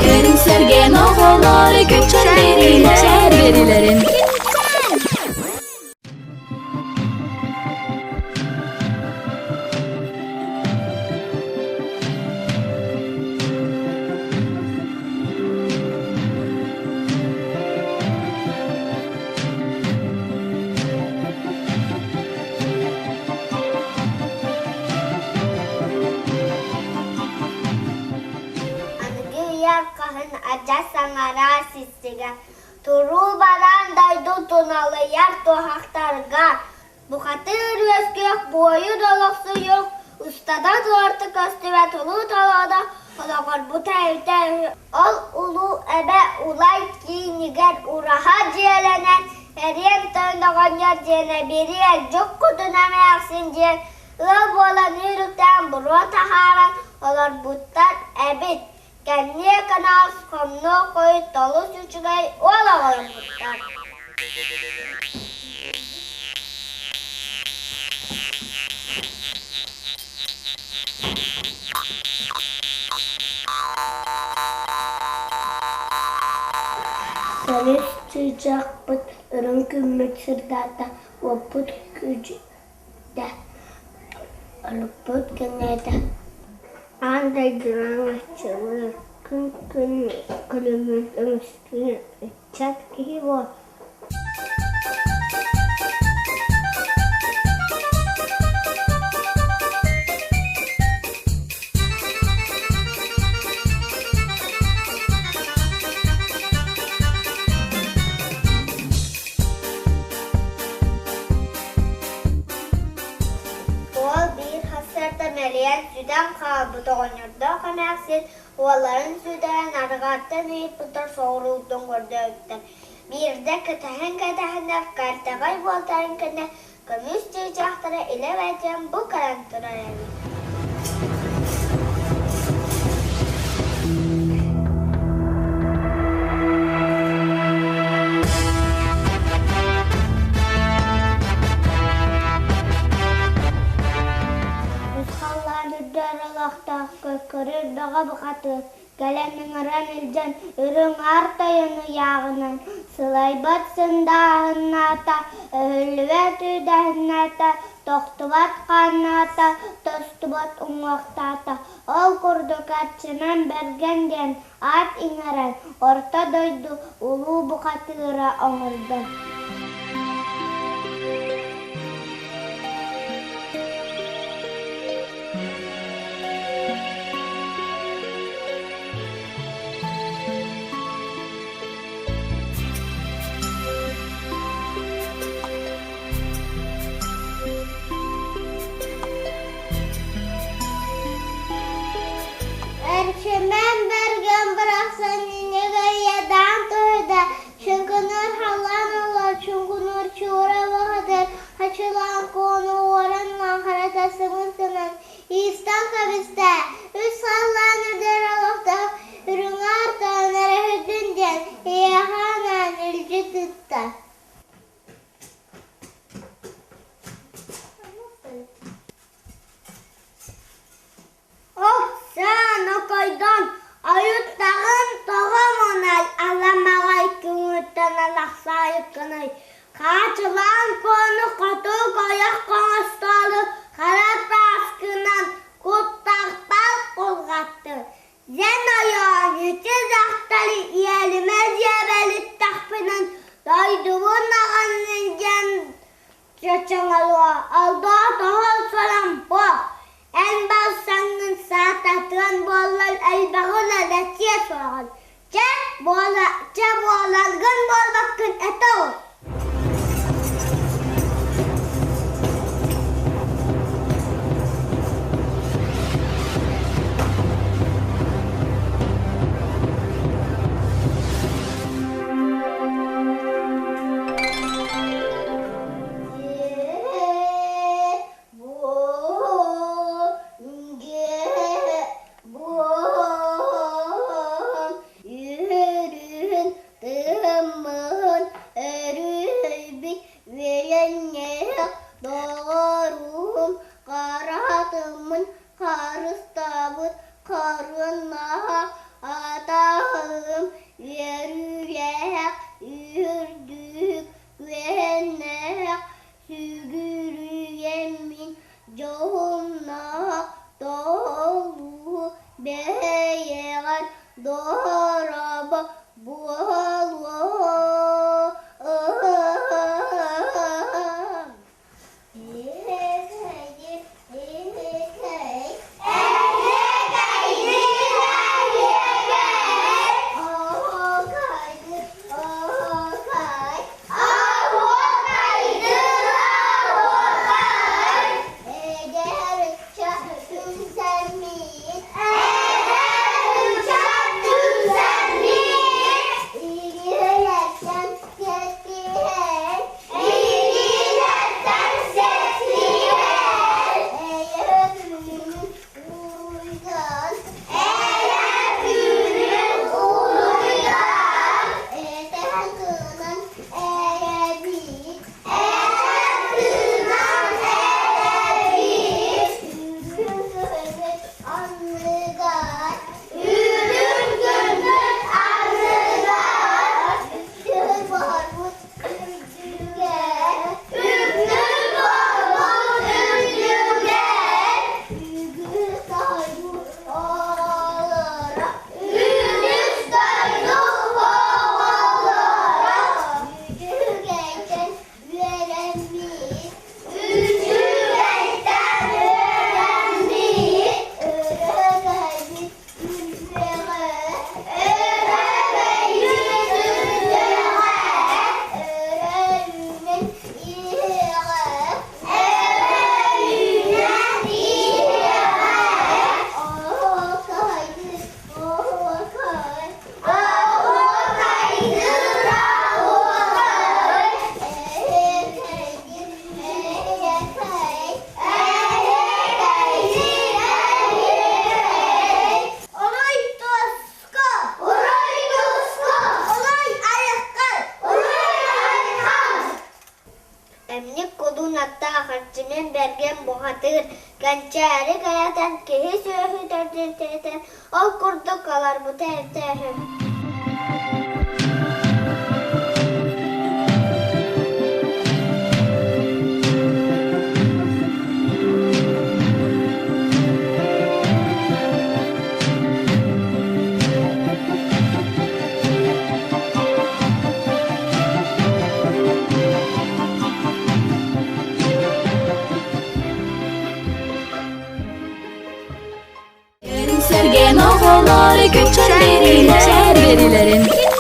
Көрүҥ сэргэн оҕолор күнчэн биэриилэрин. Аныгы үйэ хаһын адьас саҥараа сиссигэ, туруу бараан дойду туналыйар туһахтарга, бухатыыр үөскүөх буойун олохсуйуох, устата туорта көстүбэт улуу толоодо олоҕорбута эбитэ үһү. Ол улуу эбэ Улай киинигэр ураһа дьиэлэнэн, эриэн тойон оҕонньор диэн эбири дьук кутун эмээхсин диэн ыал буолан үүрүктээн буруо таһааран олорбуттар эбит. Кэнниэ канал хомнуо хойут олус үчүгэй уол оҕоломмуттар. Сарыс чыычаахпыт үрүҥ күммүт сырдаата, уоппут күүдьүйдэ, олукпут кэҥээтэ. Аан дойдунан аччылыыр, күн-күн күлүмүн көмүскүүр ыччат киһи буол. Уол биир сарсыарда мэлийэн сүтэн хаалбыт оҕонньордоох эмээхсин уолларын сүтэрэн арҕааттан ыйыппыттар соҕурууттан көрдөөбүттэр. Биирдэ кэтэһэн-кэтэһэннэр кэлтэҕэй буолтарын кэннэ көмүс чыычаахтара илэ бэйэтинэн бу кэлэн турар эбит. Үс халлаан үрдүгэр олохтоох көрөр бөҕө бухатыыр Кэлэн ыҥыран илдьэн үрүҥ аар тойон ыйааҕынан сылайбат сындааһыннаата, өһүллүбэт үүдэһиннээтэ, тохтубат хааннаата, тостубат уҥуохтаата. Ол курдук Арчынан Бэргэн диэн аат иҥэрэн Орто дойду улуу бухатыыра оҥордо. Эрчимэн Бэргэн барахсан иннигэр туһуйда, Чыҥкыныыр халлаан ылар, чуҥкунуур чуура баҕатыр, хачылаан куону уоран ылан харата сымыс гынан иистэн кэбистэ, үс халлаан үрдэр олохтоох үрүҥ аартаан эрэ үрдүн диэн эйиэхэ анаан илдьи тытта. Оксана Нокойдон ойуттаҕын тоҕо мунай аламаҕай күҥүттэн алахсаайыккыный Хаачылаан куону хотуг ойох хоҥостоолу хара тааскынан куттахпал кулҕатта. харыстаабыт харыннаах атаһым үөрүүлээх үрдүк үөннээх сүгүрүйэммин дьоһуннаах толуу бэйэҕэр дорообо буолуо. Эмньик кулун аттаах Эрчимэн Бэргэн бухатыыр, кэнчээри кэйэтэн, киһи-сүөһү төрдүтэтэн, ол курдук олорбута эбитэ үһү. Сэргэн оҕолор күччэн бэрилэр.